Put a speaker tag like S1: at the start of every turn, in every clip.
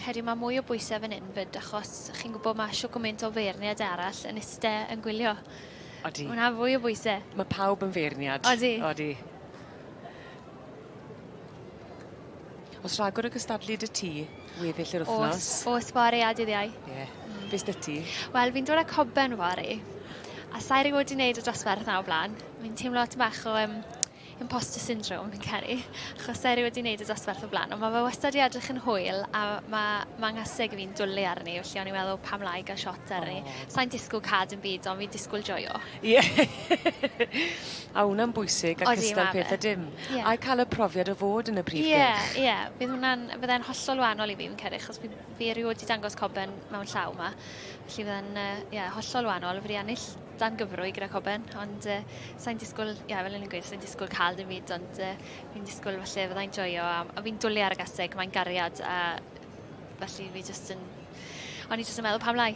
S1: Credu mae mwy o bwysau fan hyn 'fyd achos chi'n gwybod mae shwt gymaint o feirniaid arall yn iste yn gwylio.
S2: Odi.
S1: Ma' wnna fwy o bwyse.
S2: Ma' pawb yn feirniad.
S1: Odi.
S2: Odi. O's rhagor o gystadlu 'dy ti weddill yr wthnos?
S1: O's o's fory a dydd Iau.
S2: Ie. Be' s'da ti?
S1: Wel fi'n dod â coben fory a sai rioed 'di neud y dosbarth 'na o bla'n. Fi'n teimlo tipyn bach o yym imposter syndrome fi'n credu achos sai rioed 'di neud y dosbarth o bla'n on' ma' fe wastad 'di edrych yn hwyl a ma' ma' nghaseg fi'n dwli arni felly o'n i'n meddwl pam lai ga'l shot arni.
S2: O.
S1: Sai'n disgwl ca'l dim byd on' fi'n disgwl joio.
S2: Ie. A wnna'n bwysig a cystal peth a dim.
S1: Ie.
S2: A ca'l y profiad o fod yn y prif gylch.
S1: Ie ie bydd hwnna'n fydde'n hollol wahanol i fi fi'n credu achos fi fi erioed 'di dangos coben mewn llaw 'ma. Felly fydde'n yy ie hollol wahanol fi 'di ennill dan gyfrwy gyda coben ond yy sai'n disgwl ie fel o'n i'n gweud sai'n disgwl ca'l dim byd ond yy fi'n disgwl falle fyddai'n joio a a fi'n dwli ar y gaseg mae'n gariad a felly fi jyst yn o'n i jyst yn meddwl pam lai?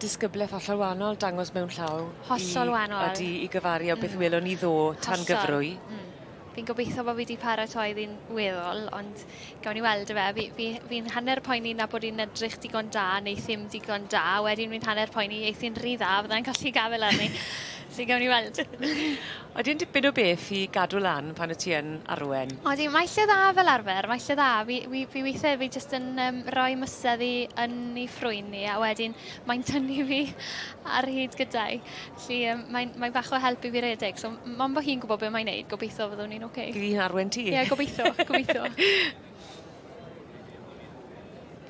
S2: Disgybleth hollol wahanol dangos mewn llaw.
S1: Hollol wahanol.
S2: Odi i gyfaru â beth welon ni ddo tan gyfrwy.
S1: Hmm. Fi'n gobeitho bo' fi 'di paratoi ddi'n weddol ond gawn ni weld yfe. Fi fi fi'n hanner poeni na bod 'i'n edrych digon da neu ddim digon da wedyn fi'n hanner poeni eith 'i'n rhy dda fyddai'n colli gafel arni. Felly gawn ni weld.
S2: Odi e'n dipyn o beth i gadw lan pan wyt ti yn arwen?
S1: Odi mae lle dda fel arfer mae lle dda. Fi wi fi withe fi jyst yn yym roi mysedd i yn 'i ffrwyn 'i a wedyn mae'n tynnu fi ar hyd gyda 'i. Felly yym mae'n mae'n bach o help i fi redeg so m- mon bo' hi'n gwbo be' mae'n neud gobitho fyddwn ni'n oce.
S2: Fydd hi'n arwen ti?
S1: Ie gobitho gobitho.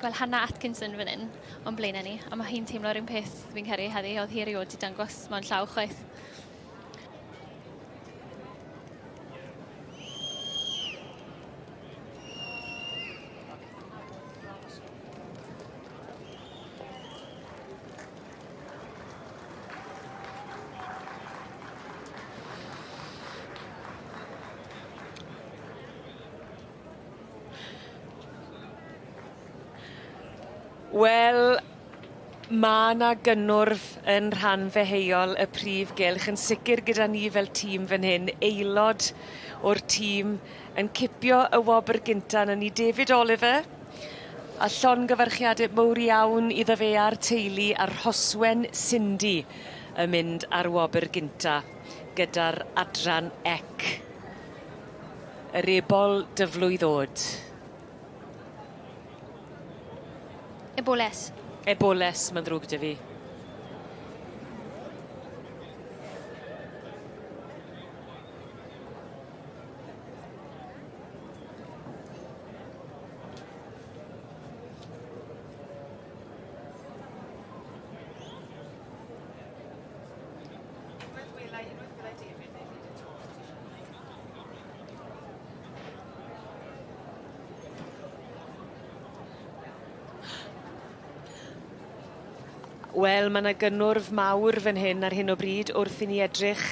S1: Gwel' Hannah Atkinson fan 'yn o'n blaene ni a ma' hi'n teimlo'r un peth fi'n credu heddi o'dd hi eriod 'di dangos mewn llaw chwaith.
S2: Wel, ma' 'na gynnwrf yn rhan ddeheuol y prif gylch yn sicir gyda ni fel tîm fyn hyn, aelod o'r tîm yn cipio y wobr gynta 'na ni David Oliver a llongyfarchiade mowr iawn iddo fe a'r teulu a Rhoswen Cindy yn mynd â'r wobr gynta gyda'r adran ec. Yr ebol dyflwydd o'd.
S1: Eboles.
S2: Eboles, ma'n ddrwg 'dy fi. Unwaith wela i unwaith gwela i David neu fi 'da tost Wel ma' 'na gynnwrf mawr fyn hyn ar hyn o bryd wrth i ni edrych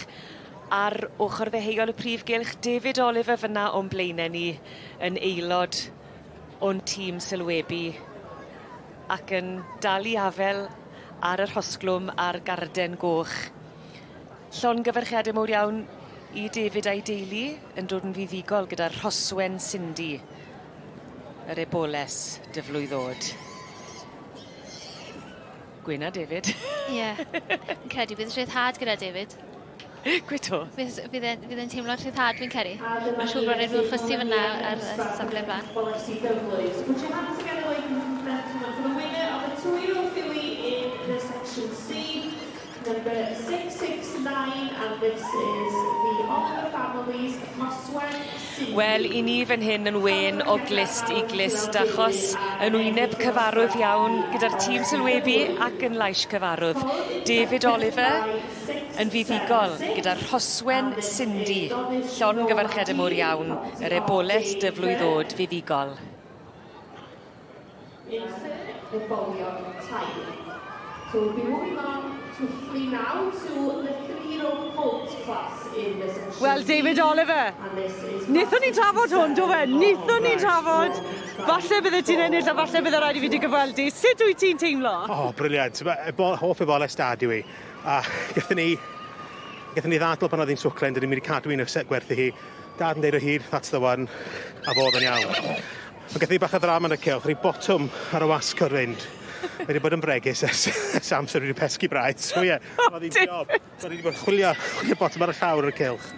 S2: ar ochor ddeheuol y prif gylch David Oliver fyn 'na o'n blaene ni yn aelod o'n tîm sylwebu ac yn dal i afel ar y rhosglwm a'r garden goch. Llongyfarchiade mowr iawn i David a'i deulu yn dod yn fuddugol gyda Rhoswen Cindy, yr eboles dyflwydd o'd. Gwena David.
S1: Ie. Fi'n credu bydd rhyddhad gyda David.
S2: Gwe 'to?
S1: Fydd fydd e'n fydd e'n teimlo'n rhyddhad fi'n credu. Ma'n siŵr bod raid nhw chwysu fyn 'na ar y safle bla'n.
S3: Bolisi gyflwys. Put your hands together ladies and gentlemen for the winner of the two-year-old filly in the section C, number 669 and this is the Oliver family's Rhoswen Cindy.
S2: Wel, i ni fan hyn yn wên o glust i glust achos yn wyneb cyfarwydd iawn gyda'r tîm sylwebu ac yn lais cyfarwydd. David Oliver yn fuddugol gyda Rhoswen Cindy. Llongyfarchiade mowr iawn, yr eboles dyflwydd o'd fuddugol.
S3: In third, Ebolion Tair. So we'll be moving on swiftly now to the three-year-old colt class in the section
S4: Wel, David Oliver, nethon ni trafod hwn, do fe? Nethon ni trafod. Falle bydde ti'n ennill a falle bydde raid i fi dy gyfweld di. Sut wyt ti'n teimlo?
S5: O, oh, brilliant. Ebol, hoff eboles dad yw i. A gathon ni, gathon ni ddadl pan oedd hi'n swclen, dyn ni'n mynd i cadw un o'r set gwerthu hi. Dad yn deud o hyd, that's the one, a fo oedd yn iawn. Ond gath ni bach o ddrama yn y cylch, rhyw botwm ar y wasgod fynd. Mae wedi bod yn bregus ers amser wedi pesgi braidd, so ie, oedd hi'n job. So ni wedi bod yn chwilio, chwilio botwm ar y llawr yn y cylch.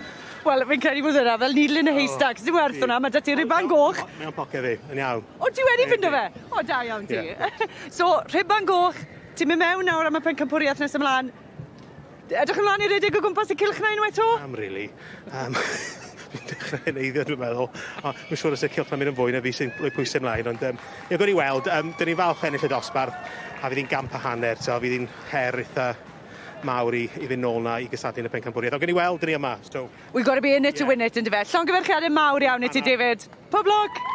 S4: Wel, fi'n credu bod hwnna fel needle in a haystack, oh, dim werth hwnna, mae 'da ti ruban goch.
S5: Mae o'n poced fi, yn iawn.
S4: O, ti wedi ffindo fe? O, da iawn ti. Yeah. So, rhuban goch, ti'n mynd mewn nawr am y pencampwriaeth nes ymlaen. Edrych ymlaen i redeg o gwmpas y cylch 'na unwaith 'to?
S5: Am really. Fi'n dechrau heneiddio dwi'n meddwl. O, dwi'n siŵr os y cylch 'na'n mynd yn fwy na fi sy'n rhoi pwysau ymlaen, ond ie, gawn ni weld. Dyn ni'n falch ennill y dosbarth, a fydd hi'n gamp a hanner, so fydd hi'n her eitha mawr i fynd nôl 'na i gystadlu yn y pencampwriaeth. Ond gawn ni weld, dyn ni yma, so.
S4: We've got to be in it to win it, yndyfe? Llongyfarchiadau mawr iawn i ti, David. Pob lwc!